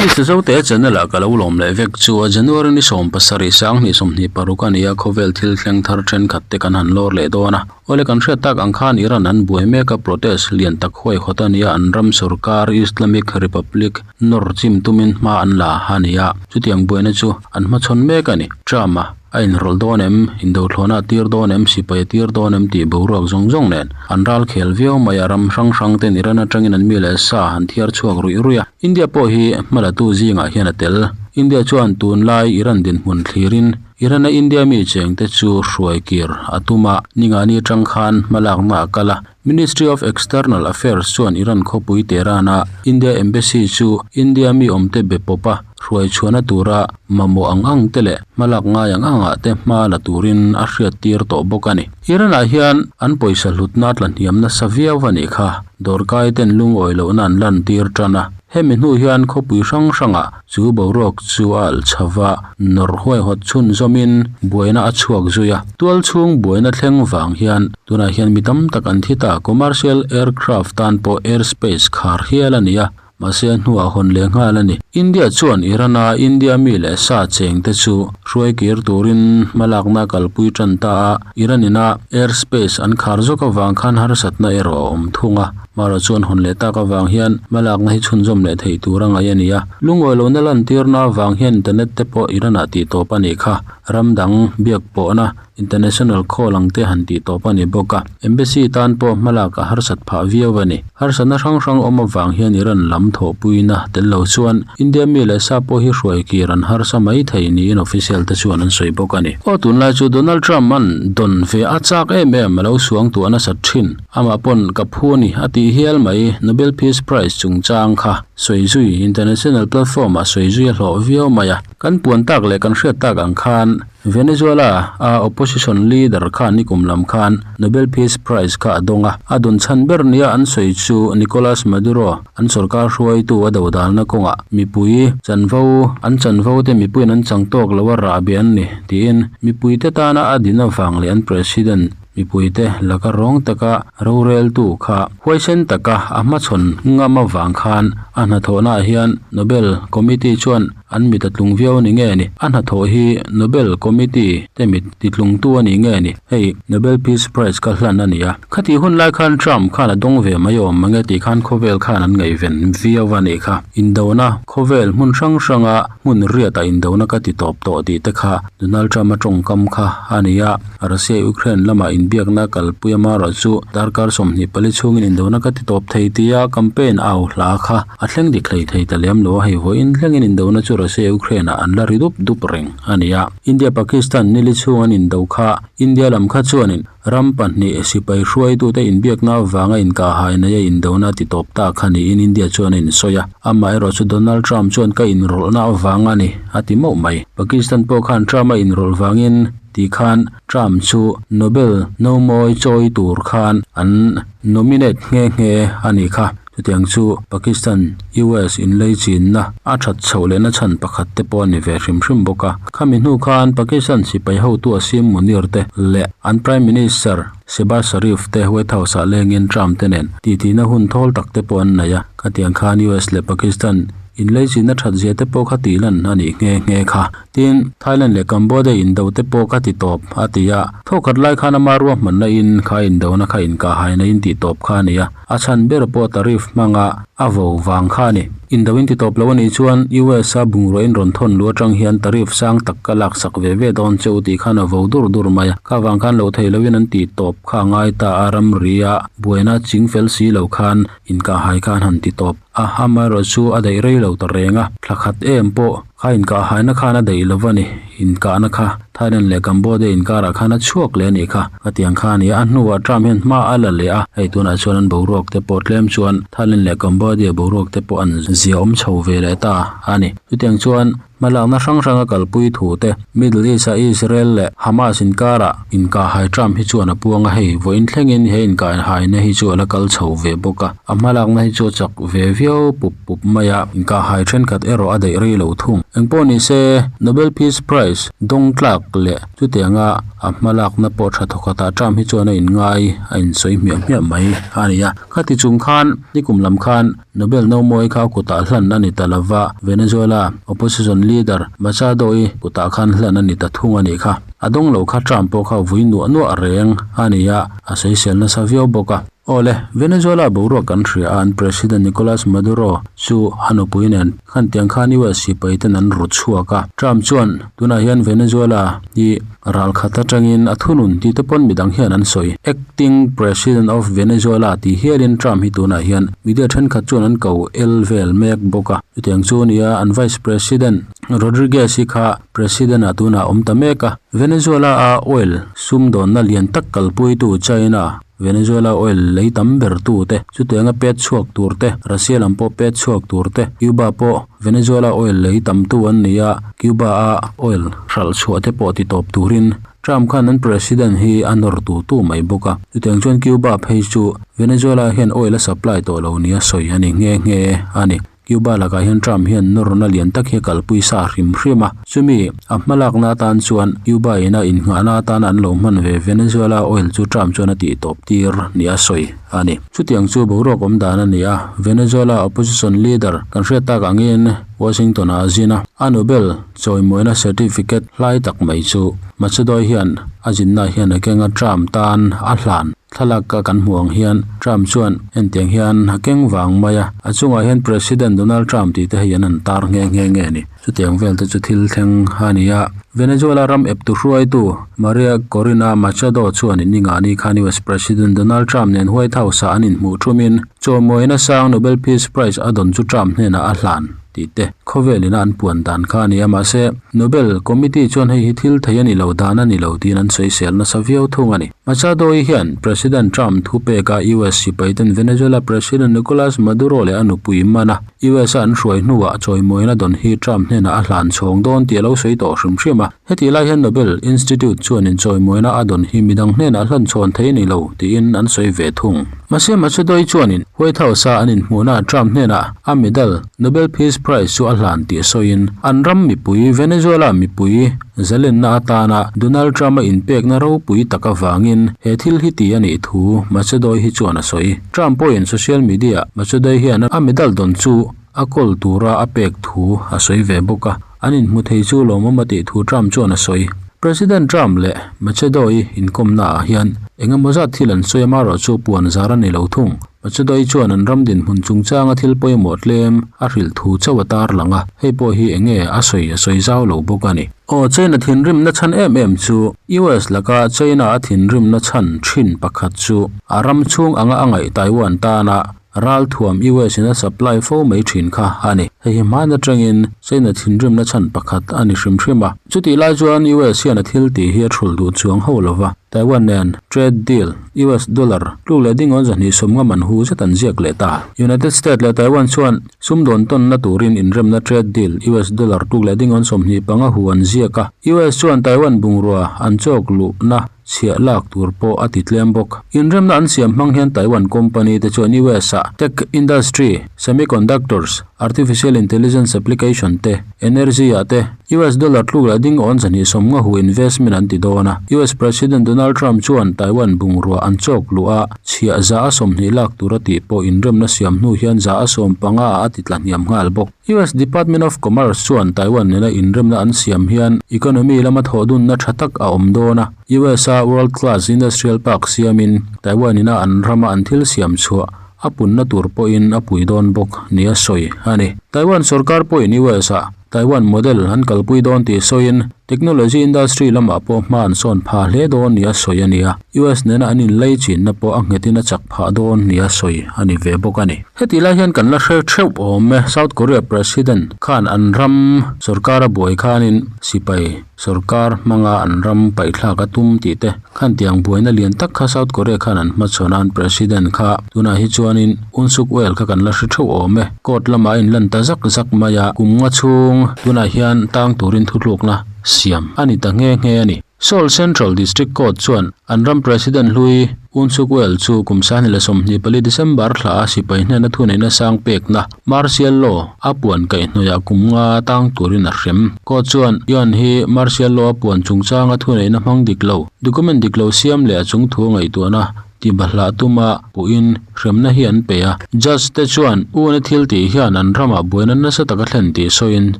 East Zote channel ah ka lo lawm leh vek chu a January ni 17 2026 a ni a, khawvel thil thleng thar thenkhat te kan han lawr leh dawn a. Awle kan hriat tak ang khan Iran an buai mek a, protest lian tak huaihawt a ni a, an ram sorkar Islamic Republic nawr chim tumin hma an la a ni a, chutiang buaina chu an hmachhawn mek a ni. Trump a. A inrawlh dawn em? Indothlawhna a tir dawn em? Sipai a tir dawn em? tih boruak zawng zawng nen an ral khel viau mai a, ram hrang hrang ten Iran atangin an mi leh sa an thiar chhuak ruih ruih a, India pawh hi hmalatu zingah hian a tel. India chuan tunlai Iran dinhmun thlirin Iran-a India mi chengte chu hruai kir a tum a, ningani atang khan hmalakna a kal a, Ministry of External Affairs chuan Iran khawpui Tehran-a India Embassy chu India mi awmte be pawp a, hruai chhuahna tura mamawh ang ang te leh hmalak ngai ang angah te hma la turin a hriattir tawh bawk a ni. Iran-ah hian an pawisa hlutna tla hniam nasa viau a nih kha, dawrkai ten lungawi lohna an lantir tan a. Hemi hnu hian khawpui hrang hrangah chu boruak chu a alh chho va, nawrh huaihawt chhunzawmin buaina a chhuak zui a. Tual chhung buaina thleng vang hian tunah hian mi tam tak an thi ta, commercial aircraft tan pawh airspace khar hial a ni a. Mahse a hnuah hawn leh nghal a ni. India chuan Iran-a India mi leh sa chengte chu hruai kir turin hmalakna kalpui tan ta a, Iran ina airspace an khar zawk avang khan harsatna erawh a awm thung a. Marawh chuan hawn leh tak avang hian hmalakna hi chhunzawm leh theih tur a ngaih a ni a. Lungawi lohna lantirna avang hian internet te pawh Iran-ah tihtawp a nih kha. Ram dang biak pawhna International call ang te han tih tawp a ni bawk a, Embassy tan pawh hmalak a harsat phah viau a ni. Harsatna hrang hrang awm avang hian Iran lam thawhpuina tel lo chuan India mi leh sa pawh hi hruai kir an harsa mai thei niin official te chuan an sawi bawk a ni. Aw tunlai chu Donald Trump an dawn ve a chak em em a lo suang tuah nasat thin. Amah pawn ka phu a ni a tih hial mai Nobel Peace Prize chungchang kha sawi zui international platform ah sawi zui a hlawh viau mai a. Kan puan tak leh kan hriat tak ang khan Venezuela a opposition leader khan nikum lam khan Nobel Peace Prize kha a dawng a, a dawn chhan ber nia an sawi chu Nicolas Maduro an sorkar hruaitu a dodalna kawngah mipui chanvo an chanvo te mipuiin an chang tawk lo a rahbi an ni tiin mipuite tana a din avang leh an president Mipuite laka rawng taka roreltu kha huaisen taka a hmachhawn ngam avang khan a hnathawhnaah hian Nobel Committee chuan an mit a tlung viau a ni nge ni? A hnathawh hi Nobel Committee te mit titlungtu a ni nge ni? Hei Nobel Peace Prize kha hlan a ni a. Khatih hun lai khan Trump khan a dawng ve mai awm mange tih khan khawvel khan an ngaihven viau a nih kha. Indona khawvel hmun hrang hranga hmun riatah indona ka ti tawp tawh tih te kha Donald Trump a tawngkam kha a ni a. Russia-Ukraine lamah inbiakna kalpui amarawh chu darkar 24 chhungin indona ka ti tawp thei tia campaign au hla kha a thleng dik hlei thei ta lem lo a, hei vawiin thlengin indona chu Russia-Ukraine-ah an la ri dup dup reng a ni a. India-Pakistan nili chhung an indo kha India lam kha chuanin ram pahnih sipai hruaitute inbiakna avanga inkahhai neia indona ti tawp ta kha niin India chuan a insawi a, amaherawhchu Donald Trump chuan ka inrawlhna avang a ni a ti mauh mai. Pakistan pawh khan Trump a inrawlh vangin Ti khan Trump chu Nobel nomawi chawi tur khan an nominate nghe nghe a nih kha. Chutiang chu Pakistan, US inlei chinna a that chhoh lehna chhan pakhat te pawh a ni ve hrim hrim bawk a. Khami hnu khan Pakistan sipai hotu Asim Munir te leh an Prime Minister Shehbaz Sharif te White House ah lengin Trump te nen tihtina hun thawl tak te pawh an nei a. Khatiang khan US leh Pakistan inlei chinna that zia te pawh kha tih lan a nih nghe nghe kha. Tin, Thailand leh Cambodia indo te pawh kha ti tawp, a ti a. Thawkhat lai khan ama ruahmanna in kha indona kha inkahhaina in tih tawp kha a ni a. A chhan ber pawh tariff hmanga a vo vang kha a ni. Indo in ti tawp lo a nih chuan US a bungrua in rawn thawn luh atang hian tariff sang tak ka laksak ve ve dawn che u tih khan a vo dur dur mai a. Kha vang khan loh theih loin an tih tawp kha a ngai ta a, ramri a buaina ching fel si lo khan inkahhai kha an han ti tawp a. Amaherawhchu a daih rei lo ta reng a, thla khat em pawh Kha inkahhaina khan a daih lo va ni. Inkahna kha Thailand leh Cambodia inkarah khan a chhuak leh a nih kha. Khatiang kha a ni a, a hnuah Trump hian hma a la leh a, hei tunah chuan an boruak te pawh tlem chuan Thailand leh Cambodia boruak te pawh an ziaawm chho ve leh ta a ni. Chutiang chuan hmalakna hrang hranga kalpui thu te, Middle East-a Israel leh Hamas inkarah inkahhai Trump hi chuan a puang a, hei vawiin thlengin he inkahhaina hi chu a la kal chho ve bawk a, a hmalakna hi chu a chak ve viau pup. Pup mai a, inkahhai thenkhat erawh a daih rei lo thung. Engpawh ni se, Nobel Peace Prize dawng tlak tak leh chutianga a hmalakna pawh tha thawkhatah Trump hi chuan a inngai a insawi hmiah hmiah mai a ni a. Khati chung khan nikum lam khan Nobel nomawi kha a kutah hlan a ni ta lova, Venezuela opposition leader Machado-i kutah khan hlan a ni ta thung a nih kha. A dawng lo kha Trump pawh kha vui nuah nuah reng a ni a, a sawisel nasa viau bawk a. Awle, Venezuela boruak kan hria a, an President Nicolas Maduro chu a nupui nen khan tiang khan US sipai ten an ru chhuak a. Trump chuan tunah hian Venezuela hi ral khat atangin a thunun tih te pawn midang hian an sawi. Acting President of Venezuela tih hialin Trump hi tunah hian media thenkhat chuan an ko el vel mek bawk a. Chutiang chu nia an Vice President Rodriguez hi kha President ah tunah a awm ta mek a. Venezuela a oil sumdawnna lian tak kalpuitu China Venezuela oil lei tam ber tu te, chutianga pet chhuak tur te, Russia lam pawh pet chhuak tur te, Cuba pawh Venezuela oil lei tam tu an ni a, Cuba a oil hralh chhuah te pawh ti tawp turin Trump khan an president hi a nawr tu tu mai bawk a, chutiang chuan Cuba phei chu Venezuela hian oil a supply tawh lo nia sawi a ni nghe nghe a ni. Cuba lakah hian Trump hian nawrna lian tak hi a kalpui sa hrim hrim a, chumi a hmalakna atan chuan Cuba ina innghahna atana an lo hman ve Venezuela oil chu Trump chuan a tihtawp tir nia sawi a ni. Chutiang chu boruak awm dan a ni a, Venezuela opposition leader kan hriat tak angin Washington ah a zin a, a Nobel chawimawina certificate hlai tak mai chu Machado hian a zinna hian a keng a, Trump tan a hlan. Thlalak ka kan hmuh ang hian Trump chuan hentiang hian a keng vang mai a, a chungah hian President Donald Trump tih te hei an han tar nghe nghe nge ni. Chutiang vel te chu thil thleng a ni a. Venezuela ram eptu hruaitu Maria Corina Machado chuan in ninga ni khan US President Donald Trump nen White House ah an inhmuh thumin chawmawina sang Nobel Peace Prize a dawn chu Trump hnenah a hlan. tih te khawvel ina an puan dan kha a ni a mahse Nobel Committee chuan hei hi thil thei a ni lo dan a ni lo tiin an sawisel nasa viau thung a ni. Machado-i hian President Trump thu peka US sipai ten Venezuela President Nicolas Maduro leh a nupui man a US a an hruai hnuah chawimawina dawn hi Trump hnenah a hlan chhawng dawn tih a lo sawi tawh hrim hrim a. Hetih lai hian Nobel Institute chuan inchawimawina a dawn hi midang hnenah hlan chhawn thei a ni lo tiin an sawi ve thung. Mahse Machado-i chuanin White House-a an inhmuhnaah Trump hnenah a medal, Nobel Peace Prize chu a hlan tih sawiin an ram mipui, Venezuela mipui zalenna atana Donald Trump-a inpekna ropui tak avangin he thil hi ti a nih thu Machado-i hi chuan a sawi. Trump pawhin social media-ah Machado-i hian a medal dawn chu a kawl tura a pek thu a sawi ve bawk a, an inhmu thei chu lawmawm a tih thu Trump chuan a sawi. President Trump leh Machado-i inkawmna ah hian eng emaw zat thil an sawi amarawh chu puan zar a ni lo thung. Machado-i chuan an ram dinhmun chungchanga thil pawimawh tlem a hrilh thu chauh a tarlang a, hei pawh hi eng nge a sawi a sawi zau lo bawk a ni. Aw, China thinrimna chhan em em chu US laka China a thinrimna chhan thin pakhat chu a ram chhung anga a ngaih Taiwan tana Ralthuam US in a supply fo mai thin kha a ni. Hei hi hman atangin China thinrimna chhan pakhat a ni hrim hrim a. Chutih lai chuan US hian a thil tih hi a thulh duh chuang ho lova. Taiwan nen trade deal US dollar tluk leh dingawn zahnih sawmnga man hu zet an ziak leh ta. United States leh Taiwan chuan sumdawn tawnna turin inremna trade deal US dollar tluk leh dingawn 25 hu an ziak a. US chuan Taiwan bungrua an chawk luhna chhiah lak tur pawh a ti tlem bawk. Inremna an siam hmang hian Taiwan company te chuan US ah tech industry, semiconductors, artificial intelligence application te, energy ah te US dollar tluk leh ding awn 250 hu investment an ti dawn a. US President Donald Trump chuan Taiwan bungrua an chawk luh a, chhiah 20% lak tur a tih pawh inremna siam hnu hian 15% ah a ti tla hniam nghal bawk. US Department of Commerce chuan Taiwan nena inremna an siam hian economy lama thawhdunna tha tak a awm dawn a, US a world class industrial park siamin Taiwan ina an rama an thil siam chhuah a punna tur pawhin a pui dawn bawk nia sawi a ni. Taiwan sorkar pawhin US ah Taiwan model an kalpui dawn tih sawiin technology industry lamah pawh hma an sawn pha hle dawn nia sawi a ni a, US nena an inlei chinna pawh a nghetin a chak phah dawn nia sawi a ni ve bawk a ni. Heti lai hian kan la hre theuh awm e, South Korea President khan an ram sorkar a buai khanin sipai sorkar hmanga an ram paihthlak a tum tih te khan tiang buaina lian tak kha South Korea khan an hmachhawn a, an President kha tunah hi chuanin Un Suk Yeol kha kan la hre theuh awm e, court lamah a inlan ta zak zak mai a, kum nga chhung tunah hian tang turin thutlukna siam a ni ta nghe nghe a ni. Seoul Central District Court chuan an ram President hlui Yoon Suk Yeol chu kum 2024 December thla a sipai hnena thuneihna sang pekna Martial Law a puan kaihhnawihah kum nga tang turin a hrem. Court chuan Yoon hi Martial Law a puan chungchanga thuneihna hmang dik lo, document dik lo siam leh a chungthu ngaihtuahna tibahlah tuma puhin hremna hi an pe a. Judge te chuan Yoon-a thil tih hian an ramah buaina nasa taka thlen tih sawiin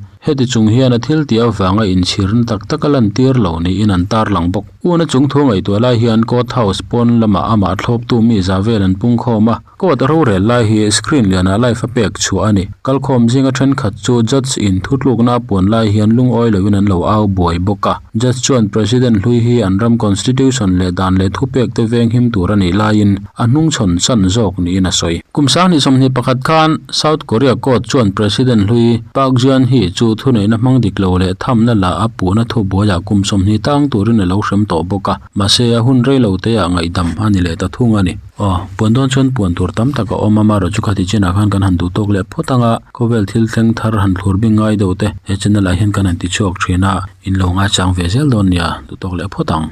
heti chung hian a thil tih avanga inchhirna tak tak a lantir lo niin an tarlang bawk. Yoon-a chungthu ngaihtuah lai hian court house pawn lamah amah thlawptu mi za vel an pungkhawm a. Court rorel lai hi screen lianah live a pek chhuah a ni. Kalkhawm zinga thenkhat chu judge in thutlukna a puan lai hian lungawi loin an lo au buai bawk a. Judge chuan President hlui hi an ram constitution leh dan leh thupek te veng him tur a nih laiin a hnungchhawn chan zawk niin a sawi. Kum 2021 khan South Korea court chuan President hlui Park Geun-hye chu thuneihna hmang dik lo leh thamna la a puhna thubuaiah kum 20 tang turin a lo hrem tawh bawk a. Mahse a hun rei lo teah ngaihdam a ni leh ta thung a ni. Aw, puan dawn chuan puan tur tam tak a awm a, amaherawh chu khati chinah khan kan han duh tawk leh phawt ang a, khawvel thil thleng thar han thlur bing ngai deuh te he channel ah hian kan han ti chhuak thin a, in lo ngaichang ve zel dawn nia, duh tawk leh phawt ang.